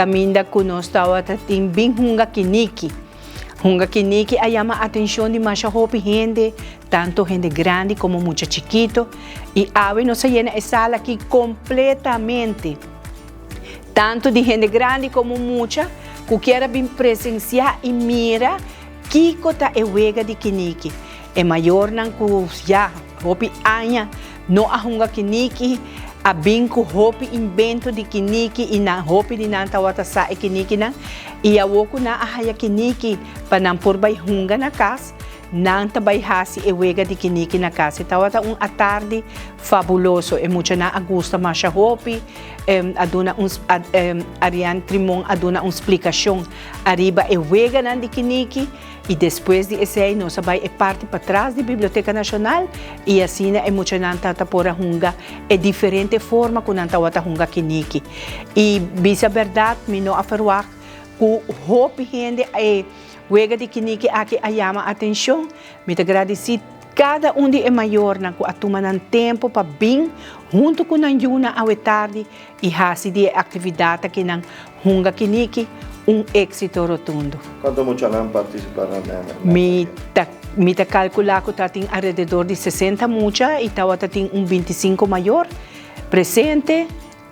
Kaminda ku nos tabata tin bin hunga kiniki. Hunga kiniki a yama atenshon di masha hopi hende, tanto hende grandi komo mucha chikito, i awe nos a yena e sala aki kompletamente, tanto di hende grandi komo mucha ku kier a bin presensiá i mira kiko ta e wega di kiniki. E mayornan ku ya hopi aña no a hunga kiniki a bin ku hopi invento di kiniki i nan hopi di nan tabata sa e kinikinan i awor ku nan a haya kiniki pa nan por bai hunga na kas, nan ta bai hasi e wega di kiniki na kas. E tabata un atardi fabuloso. E muchanan a gusta masha hopi. A duna un Ariane Trimon a duna un splikashon ariba e weganan di kiniki. I despues di esei nos a bai e parti patras di Biblioteka Nashonal i asina e muchanan tabata por a hunga e diferente forma ku nan tabata hunga kiniki. I bisa bèrdat mi no a ferwagt ku hopi hende e wega di kiniki aki a yama atenshon. Mi ta gradisí kada un di e mayornan ku a tuma nan tempu pa bin huntu ku nan yunan awe tardi i hasi di e aktividat akinan hunga kiniki un éksito rotundo. Kuantu muchanan partisipá na e Mi ta mi ta kalkulá ku ta tin alrededor di 60 mucha i tabata tin un 25 mayor presente.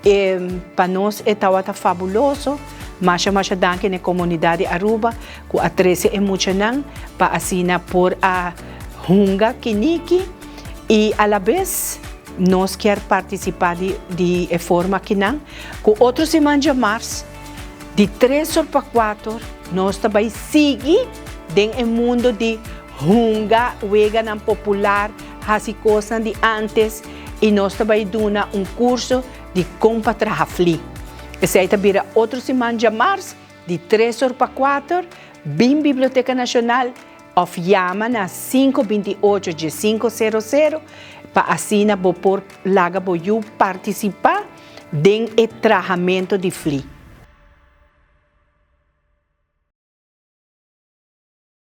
E pa nos e tabata fabuloso. Masha masha danki na e komunidat di Aruba ku a trese e muchanan pa asina por a hunga kiniki i alabes nos kier partisipá di di e forma akinan ku otro siman djamars di tres or pa kuater nos ta bai sigui den e mundo di hunga weganan popular, hasi kosnan di antes i nos ta bai duna un kurso di kon pa traha fli. Esei ta bira otro siman djamars di tres or pa kuater, bin Biblioteka Nashonal òf yama na 528 1500 pa asina bo por laga bo yu partisipá den e trahamento di fli.